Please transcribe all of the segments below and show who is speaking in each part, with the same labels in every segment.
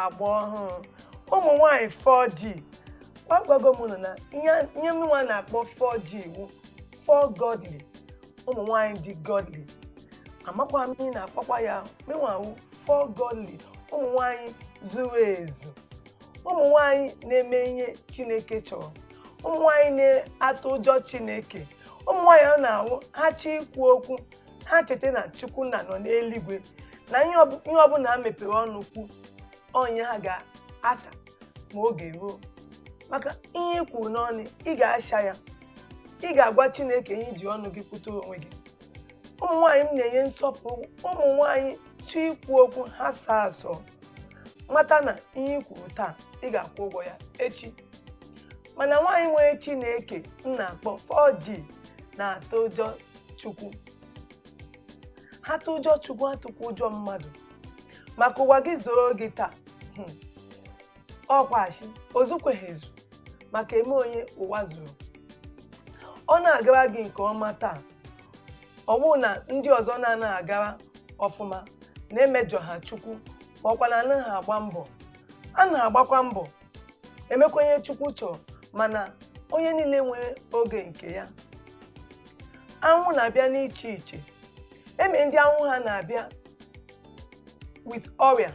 Speaker 1: Agba Ọhụrụ, ụmụ nwanyị 4G. Gwagwago m unu na ihe ihe mụnwa na-akpọ 4G wụ 4 godly, ụmụ nwanyị dị godly. Amakwa m ihe na-akpọkwa ya. Mịnwa wụ 4 godly, ụmụ nwanyị zuru ezu, ụmụ nwanyị na-eme ihe Chineke chọrọ, ụmụ nwanyị na-atụ ụjọ Chineke, ụmụ nwanyị ọ na-awụ ha chi ikwu okwu, ha cheta na Chukwu nna nọ n'eluigwe, na ihe ọbụla ha mepere ọnụ kwu, onye ha ga-asa ma oge ruo. Maka ihe i kwuru n'ọnụ, ị ga-asha ya, ị ga-agwa Chineke ihe iji ọnụ gị kwute onwe gị. Ụmụ nwaanyị m na-enye nsọpụrụ, ụmụ nwaanyị chọọ ikwu okwu, ha saa asọ, mata na ihe i kwuru taa, ị ga-akwụ ụgwọ ya echi. Mana nwaanyị nwere Chineke m na-akpọ 4G na-atụ ụjọ Chukwu. Ha tụ ụjọ Chukwu, ha tụkwa ụjọ mmadụ. Maka ụwa gị zoro gị taa, ọkwashi ozukweghị ezu maka eme onye ụwa zuru. Ọ na-agara gị nke ọma taa, ọ bụrụ na ndị ọzọ na-anaghị agara ọfụma na-emejọ ha Chukwu, ma ọkwa na anaghị agba mbọ. A na-agbakwa mbọ emekwa ihe Chukwu chọrọ, mana onye niile nwere oge nke ya. Anwụ na-abịa n'iche iche. Eme ndị anwụ ha na-abịa with ọrịa,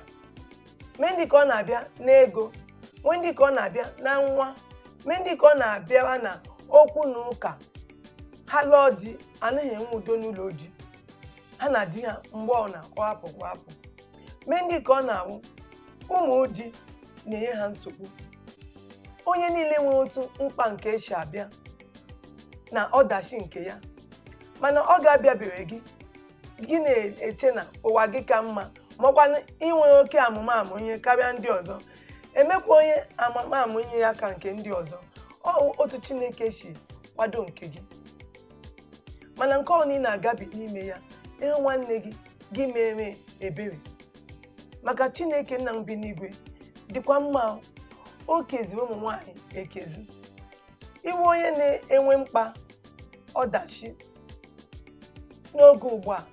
Speaker 1: mee ndị ka ọ na-abịa n'ego, nwee ndị ka ọ na-abịa na nwa, mee ndị ka ọ na-abịara na okwu na ụka. Ha lụọ di, anaghị enwe udo n'ụlọ di ha na di ha mgbe ọ na-ọ hapụkwa hapụ. Mee ndị ka ọ na-awụ ụmụ di na-enye ha nsogbu. Onye niile nwere otu mkpa nke esi abịa na ọdachi nke ya, mana ọ ga-abịabere gị, gị na-eche na ụwa gị ka mma, ma ọkwa inwe oke amụma amụnye karịa ndị ọzọ. Emekwa onye amụma amụnye ya ka nke ndị ọzọ. Ọ otu Chineke si kwado nke gị, mana nke ọ na ị na-agabi n'ime ya, ịhụ nwanne gị, gị mere ebere. Maka Chineke nna m bi n'igwe dịkwa mma, o keziri ụmụ nwanyị ekezi. Iwe onye na-enwe mkpa ọdachi n'oge ugbu a,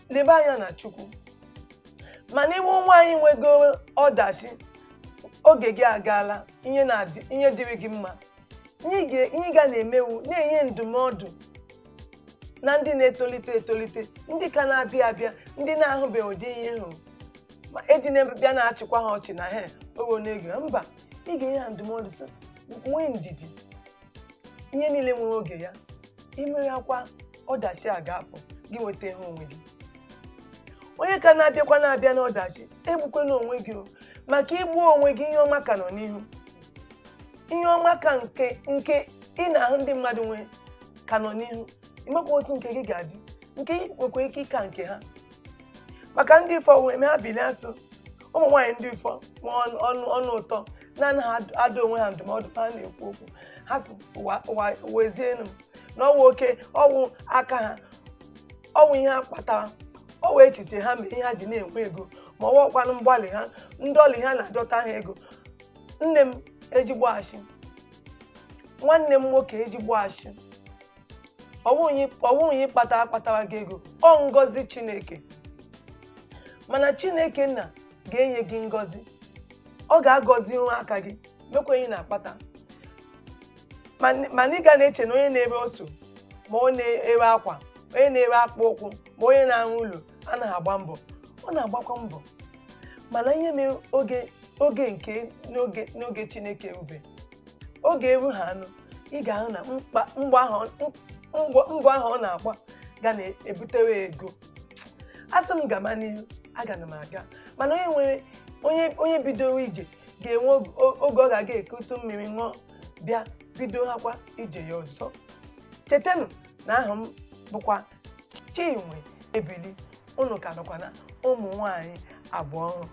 Speaker 1: lebe anya na Chukwu. Mana iwu nwaanyị nwegoro ọdachi, oge gị agaala, ihe na-adị, ihe dịrị gị mma, ihe ị ga na-emewu, na-enye ndụmọdụ na ndị na-etolite etolite, ndị ka na-abịa abịa, ndị na-ahụbeghị ụdị ihe hụrụ, ma eji na-bịa na-achịkwa ha ọchị na ha oge n'ego ha. Mba, ị ga-enye ha ndụmọdụ sị nwee ndidi, ihe niile nwere oge ya. Imeghakwa ọdachi a ga-apụ, gị nweta ihe onwe gị. Onye ka na-abịakwa na-abịa n'ọdachi, egbukwana onwe gị o, maka igbu onwe gị, ihe ọma ka nọ n'ihu, ihe ọma ka nke nke ị na-ahụ ndị mmadụ nwee ka nọ n'ihu. Ịmakwa otu nke gị ga-adị, nke gị nwekwa ike ịka nke ha. Maka ndị ifo nwee eme ha bili asụ, ụmụ nwaanyị ndị ifo nwee ọnụ ọnụ ọnụ ụtọ, na-anaghị adụ onwe ha ndụmọdụ. Ha na-ekwu okwu ha sị ụwa ụwa wezienụ m na ọwụ oke ọwụ aka ha, ọwụ ihe ha kpatara, ọwụ echiche ha mere ihe ha ji na-enwe ego, ma ọwụ ọkwanụ mgbalị ha, ndọlị ha na-adọta ha ego. Nne m, ezigbo ashị. Nwanne m nwoke, ezigbo ashị. Ọwụghị kpatara akpatara gị ego, ọ ngọzi Chineke. Mana Chineke nna ga-enye gị ngọzi, ọ ga-agọzi nwa aka gị, mekwa onye na-akpata. Mana ị ga na-eche na onye na-ere ose, ma ọ na-ere akwa, onye na-ere akpụ ụkwụ, ma onye na-arụ ụlọ anaghị agba mbọ. Ọ na-agbakwa mbọ, mana ihe mere oge oge nke n'oge n'oge Chineke erube, oge eru ha anụ, ị ga-ahụ na mkpa mgbọ ahụ mbọ ahụ ọ na-agba ga na-ebutere ego. Asị m gama n'ihu, agana m aga. Mana onye nwere onye bidoro ije ga-enwe oge ọ ga-aga ekutu mmiri ṅụọ, bịa bido hakwa ije ya ọzọ. Chetanụ na aha m bụkwa Chinwe Ebili. Unu ka nọkwa na Ụmụ Nwanyị Agba Ọhụrụ.